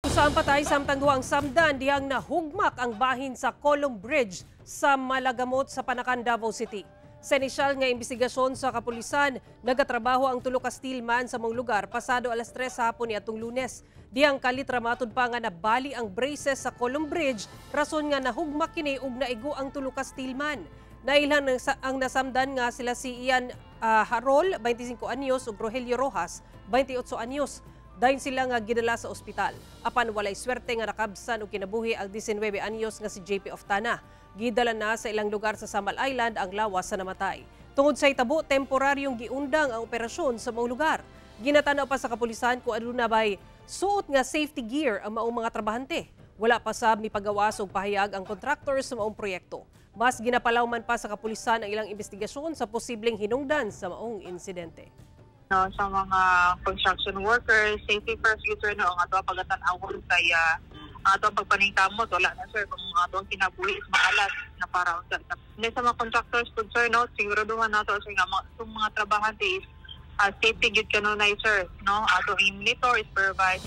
Sa patay samtang duha ang samdan dihang nahugmak ang bahin sa Column Bridge sa Malagamot sa Panacan, Davao City. Sa inisyal nga imbestigasyon sa kapulisan, nagatrabaho ang tulo ka steelman sa maong lugar pasado alas 3 sa hapon niadtong Lunes. Dihang kalit ra matud pa nga nabali ang braces sa Column Bridge, rason nga nahugmak kini ug naigo ang tulo ka steelman. Nailhan ang nasamdan nga sila si Ian Harol, 25 anyos, ug Rogelio Rojas, 28 anyos. Dayon sila nga gidala sa ospital. Apan walay swerte nga nakabsan og kinabuhi ang 19 anyos nga si JP Oftana. Gidala na sa ilang lugar sa Samal Island ang lawas sa namatay. Tungod sa hitabo, temporaryong giundang ang operasyon sa maong lugar. Ginatanaw pa sa kapulisan kung aduna bay suot nga safety gear ang maong mga trabahante. Wala pa sab mipagawas og pahayag ang contractor sa maong proyekto. Mas ginapalawman pa sa kapulisan ang ilang investigasyon sa posibleng hinungdan sa maong insidente. No, sa mga construction workers, safety first gyud, sir, no, ang ato pagatan-awon kay ang ato pagpaningkamot wala na, sir, kung atong kinabuhi is maalas na para unsa. Hindi sa mga contractors pud, sir, no, siguraduhan nato, sir, nga mga, itong mga trabahante is safety gyud kanunay, sir, no, ato i-monitor, supervise.